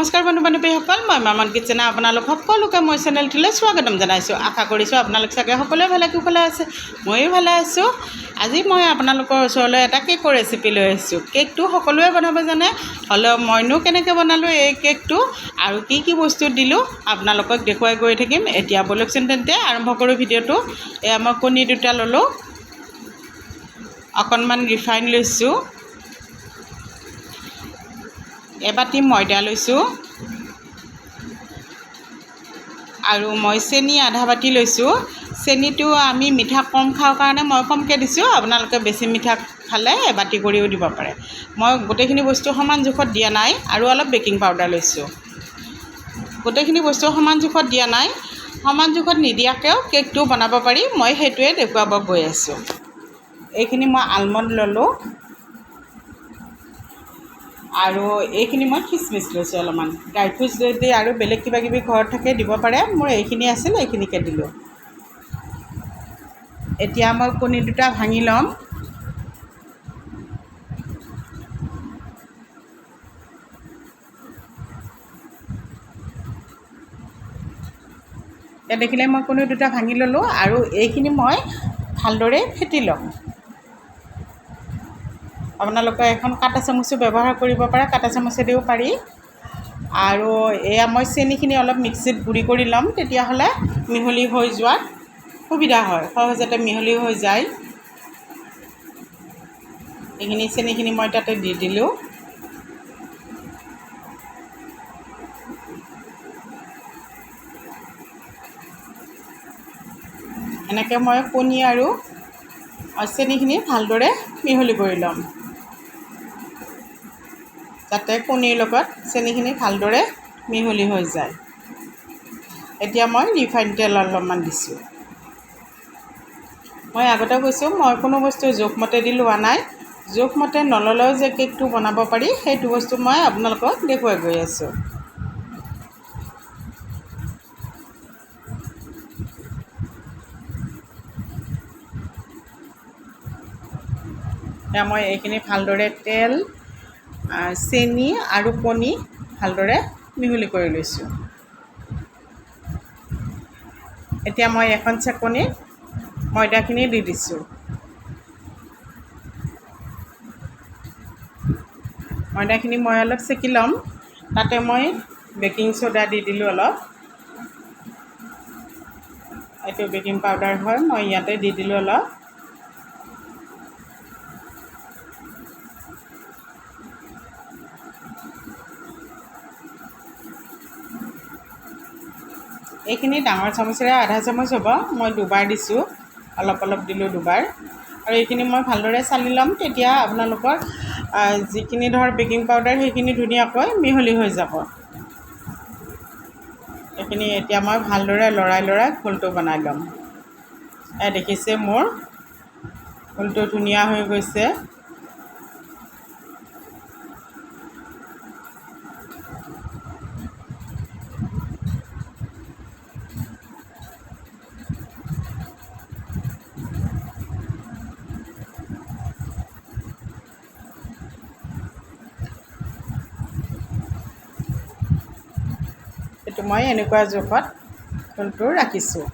নমস্কাৰ বন্ধু বান্ধৱীসকল, মই মামন কিটচেনে আপোনালোক সকলোকে মোৰ চেনেলটোলৈ স্বাগতম জনাইছোঁ। আশা কৰিছোঁ আপোনালোক চাগে সকলোৱে ভালে কুশলে আছে, ময়ো ভালে আছোঁ। আজি মই আপোনালোকৰ ওচৰলৈ এটা কেকৰ ৰেচিপি লৈ আহিছোঁ। কেকটো সকলোৱে বনাব জানে, হ'লেও মইনো কেনেকৈ বনালোঁ এই কেকটো আৰু কি কি বস্তু দিলোঁ আপোনালোকক দেখুৱাই গৈ থাকিম। এতিয়া ব'লকচোন তেন্তে আৰম্ভ কৰোঁ ভিডিঅ'টো। এয়া মই কণী দুটা ল'লোঁ, অকণমান ৰিফাইন লৈছোঁ, এবাটি ময়দা লৈছোঁ আৰু মই চেনি আধা বাতি লৈছোঁ। চেনিটো আমি মিঠা কম খাওঁ কাৰণে মই কমকৈ দিছোঁ, আপোনালোকে বেছি মিঠা খালে এবাটি কৰিও দিব পাৰে। মই গোটেইখিনি বস্তু সমান জোখত দিয়া নাই আৰু অলপ বেকিং পাউডাৰ লৈছোঁ। গোটেইখিনি বস্তু সমান জোখত দিয়া নাই, সমান জোখত নিদিয়াকৈও কেকটো বনাব পাৰি, মই সেইটোৱে দেখুৱাব গৈ আছোঁ। এইখিনি মই আলমণ্ড ল'লোঁ আৰু এইখিনি মই খিচমিচ লৈছোঁ, অলপমান ড্ৰাই ফ্ৰুটছ যদি আৰু বেলেগ কিবা কিবি ঘৰত থাকে দিব পাৰে, মোৰ এইখিনি আছিল এইখিনিকে দিলোঁ। এতিয়া মই কণী দুটা ভাঙি ল'ম। এতিয়া দেখিলে মই কণী দুটা ভাঙি ল'লোঁ আৰু এইখিনি মই ভালদৰে ফেটি ল'ম। আপোনালোকে এখন কাটা চামুচো ব্যৱহাৰ কৰিব পাৰে, কাটা চামুচেদিও পাৰি। আৰু এয়া মই চেনিখিনি অলপ মিক্সিত গুড়ি কৰি ল'ম, তেতিয়াহ'লে মিহলি হৈ যোৱাত সুবিধা হয়, সহজতে মিহলি হৈ যায়। এইখিনি চেনিখিনি মই তাতে দি দিলোঁ। এনেকৈ মই কণী আৰু চেনিখিনি ভালদৰে মিহলি কৰি ল'ম, যাতে কণীৰ লগত চেনিখিনি ভালদৰে মিহলি হৈ যায়। এতিয়া মই ৰিফাইন তেল অলপমান দিছোঁ। মই আগতে কৈছোঁ মই কোনো বস্তু জোখমতে দি লোৱা নাই, জোখমতে নল'লেও যে কেকটো বনাব পাৰি সেইটো বস্তু মই আপোনালোকক দেখুৱাই গৈ আছোঁ। এতিয়া মই এইখিনি ভালদৰে তেল, চেনি আৰু কণী ভালদৰে মিহলি কৰি লৈছোঁ। এতিয়া মই এখন চেকনিত ময়দাখিনি দি দিছোঁ। ময়দাখিনি মই অলপ চেকি ল'ম, তাতে মই বেকিং চ'ডা দি দিলোঁ অলপ, এইটো বেকিং পাউডাৰ হয়, মই ইয়াতে দি দিলোঁ অলপ। এইখিনি ডাঙৰ চামুচেৰে আধা চামুচ হ'ব, মই দুবাৰ দিছোঁ, অলপ অলপ দিলোঁ দুবাৰ। আৰু এইখিনি মই ভালদৰে চালি ল'ম, তেতিয়া আপোনালোকৰ যিখিনি ধৰ বেকিং পাউডাৰ সেইখিনি ধুনীয়াকৈ মিহলি হৈ যাব। এইখিনি এতিয়া মই ভালদৰে লৰাই লৰাই ঘোলটো বনাই ল'ম। দেখিছে মোৰ ঘোলটো ধুনীয়া হৈ গৈছে। এইটো মই এনেকুৱা জোখত ঘোলটো ৰাখিছোঁ।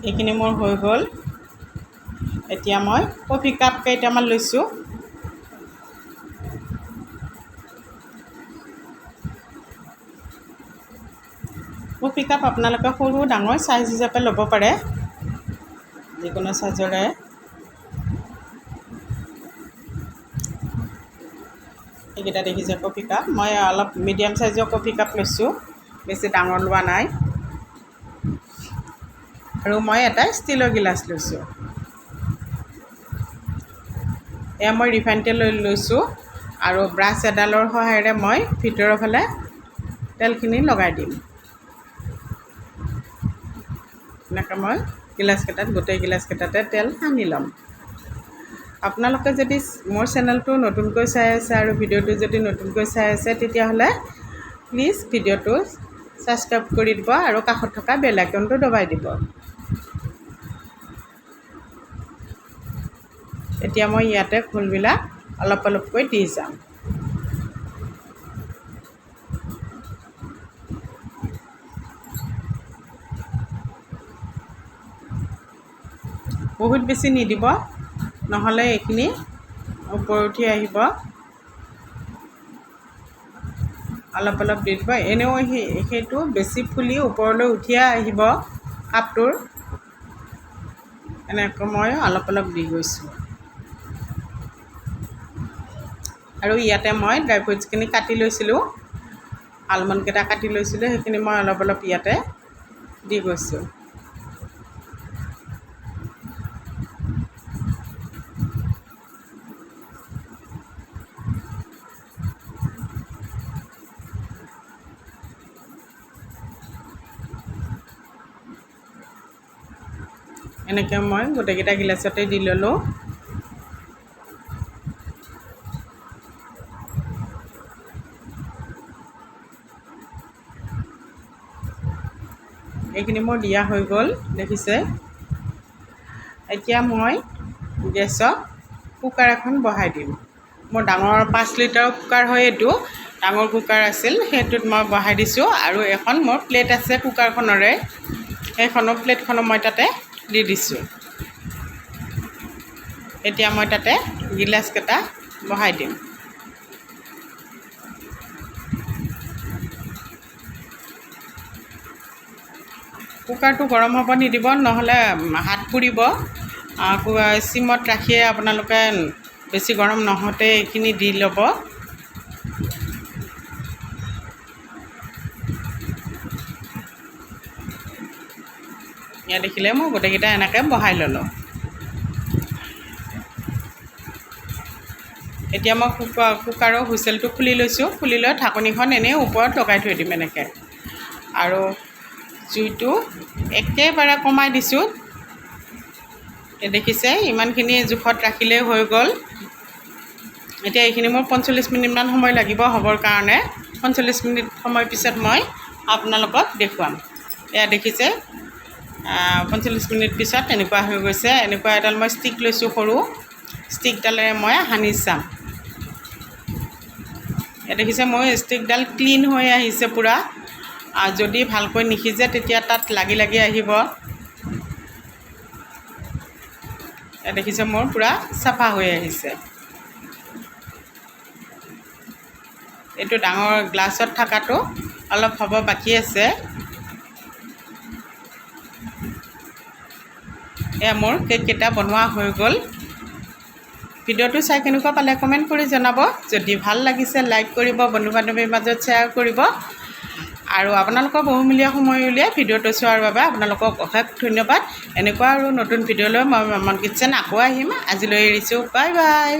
এইখিনি মোৰ হৈ গ'ল। এতিয়া মই কফি কাপ কেইটামান লৈছোঁ। কফি কাপ আপোনালোকে সৰু ডাঙৰ চাইজ হিচাপে ল'ব পাৰে, যিকোনো চাইজৰে। এইকেইটা দেখিছে কফি কাপ, মই অলপ মিডিয়াম চাইজৰ কফি কাপ লৈছোঁ, বেছি ডাঙৰ লোৱা নাই। আৰু মই এটা ষ্টীলৰ গিলাচ লৈছোঁ। এয়া মই ৰিফাইন তেল লৈ লৈছোঁ আৰু ব্ৰাছ এডালৰ সহায়েৰে মই ভিতৰৰ ফালে তেলখিনি লগাই দিম। এনেকৈ মই গিলাচকেইটাত, গোটেই গিলাচকেইটাতে তেল সানি ল'ম। আপোনালোকে যদি মোৰ চেনেলটো নতুনকৈ চাই আছে আৰু ভিডিঅ'টো যদি নতুনকৈ চাই আছে, তেতিয়াহ'লে প্লিজ ভিডিঅ'টো ছাবস্ক্ৰাইব কৰি দিব আৰু কাষত থকা বেল আইকনটো দবাই দিব। এতিয়া মই ইয়াতে ঘোলবিলাক অলপ অলপকৈ দি যাম। বহুত বেছি নিদিব, নহ'লে এইখিনি ওপৰ উঠি আহিব। অলপ অলপ দি দিব। এনেও সেইটো বেছি ফুলি ওপৰলৈ উঠিয়ে আহিব কাপটোৰ। এনেকৈ মই অলপ অলপ দি গৈছোঁ। আৰু ইয়াতে মই ড্ৰাই ফ্ৰুটছখিনি কাটি লৈছিলোঁ, আলমণ্ডকেইটা কাটি লৈছিলোঁ, সেইখিনি মই অলপ অলপ ইয়াতে দি গৈছোঁ। এনেকৈ মই গোটেইকেইটা গিলাচতে দি ল'লোঁ। এইখিনি মোৰ দিয়া হৈ গ'ল, দেখিছে। এতিয়া মই গেছত কুকাৰ এখন বহাই দিম। মোৰ ডাঙৰ 5 লিটাৰৰ কুকাৰ হয়, এইটো ডাঙৰ কুকাৰ আছিল, সেইটোত মই বহাই দিছোঁ। আৰু এখন মোৰ প্লেট আছে কুকাৰখনৰে, সেইখনো প্লেটখনো মই তাতে দি দিছোঁ। এতিয়া মই তাতে গিলাচকেইটা বহাই দিম। কুকাৰটো গৰম হ'ব নিদিব, নহ'লে হাত পুৰিব। চিমত ৰাখিয়ে আপোনালোকে বেছি গৰম নহওঁতে এইখিনি দি ল'ব। ইয়াত দেখিলে মই গোটেইকেইটা এনেকৈ বহাই ল'লোঁ। এতিয়া মই কুকাৰৰ হুইচেলটো খুলি লৈছোঁ। খুলি লৈ ঢাকনিখন এনেই ওপৰত লগাই থৈ দিম এনেকৈ। আৰু জুইটো একেবাৰে কমাই দিছোঁ। দেখিছে ইমানখিনি জোখত ৰাখিলেই হৈ গ'ল। এতিয়া এইখিনি মোৰ 45 মিনিটমান সময় লাগিব হ'বৰ কাৰণে। 45 মিনিট সময় পিছত মই আপোনালোকক দেখুৱাম। এয়া দেখিছে 45 মিনিট পিছত এনেকুৱা হৈ গৈছে। এনেকুৱা এডাল মই ষ্টিক লৈছোঁ, সৰু ষ্টিকডালেৰে মই সানি চাম। এয়া দেখিছে মোৰ ষ্টিকডাল ক্লিন হৈ আহিছে পূৰা। যদি ভালকৈ নিসিজে তেতিয়া তাত লাগি লাগি আহিব। এয়া দেখিছে মোৰ পূৰা চাফা হৈ আহিছে। এইটো ডাঙৰ গ্লাছত থকাটো অলপ হ'ব বাকী আছে। এয়া মোৰ কেককেইটা বনোৱা হৈ গ'ল। ভিডিঅ'টো চাই কেনেকুৱা পালে কমেণ্ট কৰি জনাব। যদি ভাল লাগিছে লাইক কৰিব, বন্ধু বান্ধৱীৰ মাজত শ্বেয়াৰ কৰিব। আৰু আপোনালোকৰ বহুমূলীয়া সময় উলিয়াই ভিডিঅ'টো চোৱাৰ বাবে আপোনালোকক অশেষ ধন্যবাদ। এনেকুৱা আৰু নতুন ভিডিঅ'লৈ মই মন কিটচেন আকৌ আহিম। আজিলৈ এৰিছোঁ, বাই বাই।